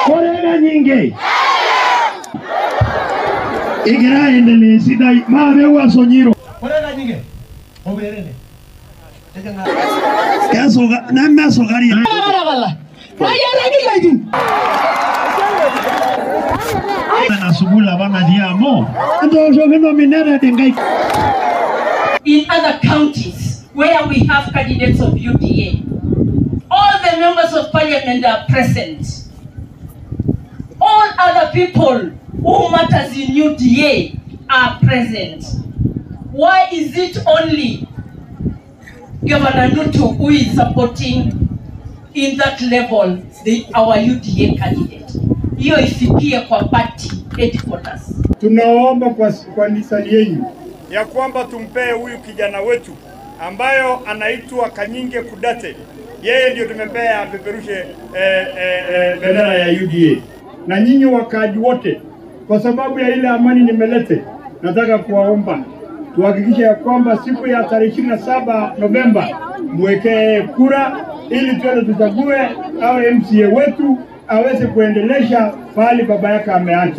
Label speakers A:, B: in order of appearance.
A: Korega nyingi. Igira endelee sidai mabewa sonyiro.
B: Korega nyingi. Oberene.
A: Kesoga nemme sogari. Na sugula bana diamo. Ndojo vino minera dengai.
C: In other counties where we have candidates of UDA, all the members of parliament are present. All other people who matters in UDA are present. Why is it only Governor Ntutu who is supporting in that level our UDA candidate? Hiyo ifikie kwa party headquarters.
D: Tunaomba kwa nisani yenu ya kwamba tumpee huyu kijana wetu ambayo anaitwa Kanyinge Kudate. Yeye ndio tumepea apeperushe bendera ya UDA. Na nyinyi wakaaji wote, kwa sababu ya ile amani nimelete, nataka kuwaomba tuhakikishe ya kwamba siku ya tarehe 27 Novemba mwekee kura ili tuende tuchague au MCA wetu aweze kuendelesha pahali baba yake ameacha.